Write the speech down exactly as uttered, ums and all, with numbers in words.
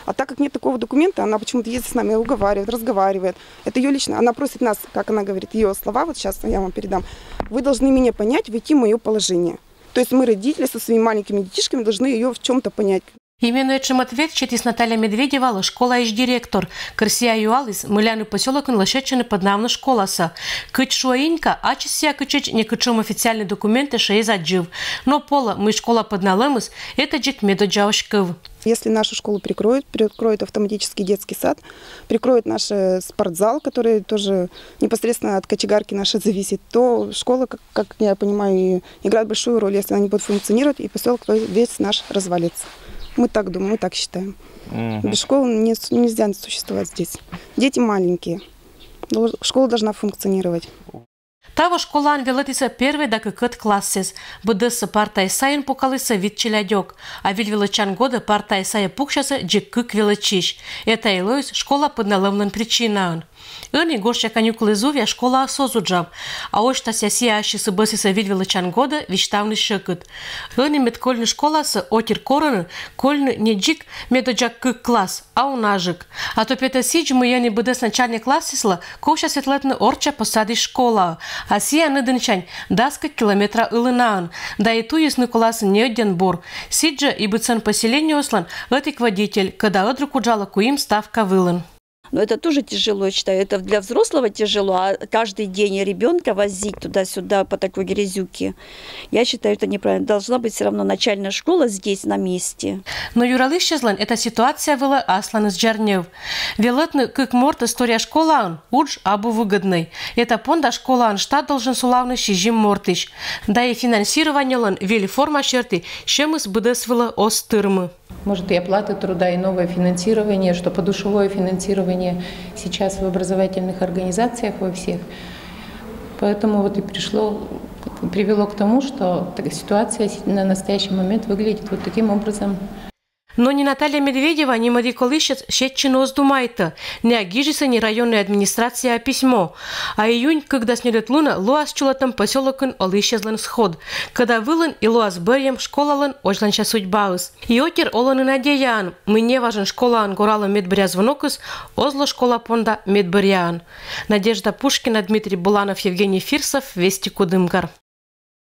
А так как нет такого документа, она почему-то ездит с нами, уговаривает, разговаривает. Это ее лично, она просит нас, как она говорит, ее слова, вот сейчас я вам передам: «Вы должны меня понять, войти в мое положение». То есть мы, родители, со своими маленькими детишками должны ее в чем-то понять. Именнӧй чӧмыд вед сетіс Наталья Медведевалы школаысь директор. Кӧр сійӧ юаліс, мыйла нӧ посёлокын лӧсьӧдчӧны пӧднавны школасӧ. Кыдз шуӧ Инька, ачыс сійӧ кытчӧдз некутшӧм официальнӧй документ эшӧ эз аддзыв. Но полӧ, мый школа пӧдналӧмыс — этӧдзык медодзаысь кыв. Если нашу школу прикроют, прикроют автоматически детский сад, прикроют наш э, спортзал, который тоже непосредственно от кочегарки нашей зависит, то школа, как, как я понимаю, и играет большую роль. Если она не будет функционировать, и поселок то весь наш развалится. Мы так думаем, мы так считаем. Без школы не с- нельзя существовать здесь. Дети маленькие. Долж- Школа должна функционировать. Таво школаын велӧдісӧ первой да кыкӧд классъяс. Быдӧссӧ партаяс сайын пукалісӧ вит челядьӧк. А виль велӧдчан годӧ партаяс сайӧ пуксясӧ дзик кык велӧдчысь. Этайӧ лоис школа пӧдналӧмлӧн причинаӧн. Ӧні гожся каникулъяс зувъя школаыс оз уджав. А осьтасъя сійӧ ассьыс бӧсйисӧ виль велӧдчан годӧ висьтавны сьӧкыд. Ӧні мед кольны школасӧ, отир корӧны кольны не дзик медодзак кык класс, а унажык. А то петӧ сідз, мый ӧні быдӧс начальнӧй классъяслы ковсяс ветлӧдны орчча посадысь школаӧ. А сійӧ нӧдӧмсянь дас кык километра ылынаӧн. Да и туйыс ныколасын неӧддьӧн бур. Сідзжӧ и быдсӧн поселениеыслӧн ӧтик водитель, кӧда ӧтик уджалӧ куим ставка вылын. Но это тоже тяжело, я считаю. Это для взрослого тяжело, а каждый день ребенка возить туда-сюда по такой грязюке, я считаю, это неправильно. Должна быть все равно начальная школа здесь, на месте. Но юралысьяслӧн эта ситуация вылӧ асланыс дзернев. Велӧдны кык мортӧс торъя школаын удж абу выгӧднӧй. Эта понда школаын штат должен сулавны сизим мортысь. Да и финансированиелӧн виль форма серти сьӧмыс быдӧс вылӧ оз тырмы. Может, и оплаты труда, и новое финансирование, что подушевое финансирование сейчас в образовательных организациях во всех. Поэтому вот и пришло, привело к тому, что такая ситуация на настоящий момент выглядит вот таким образом. Но ни Наталья Медведева, ни мӧдӧдз олысьяс сетчыны оз думайтӧ. Найӧ гижисӧ ни районнӧй администрацияӧ письмо. А июнь кыкдас нёльӧд лунӧ лоас чулӧтӧм посёлокын олысьяслӧн сход, кӧда вылын и лоас бӧрйӧм школалӧн озьланся судьбаыс. И отир олӧны надеяӧн, мый неважӧн школаын горалӧм медбӧръя звонокыс оз ло школа понда медбӧръяӧн. Надежда Пушкина, Дмитрий Буланов, Евгений Фирсов, Вести Кудымкар.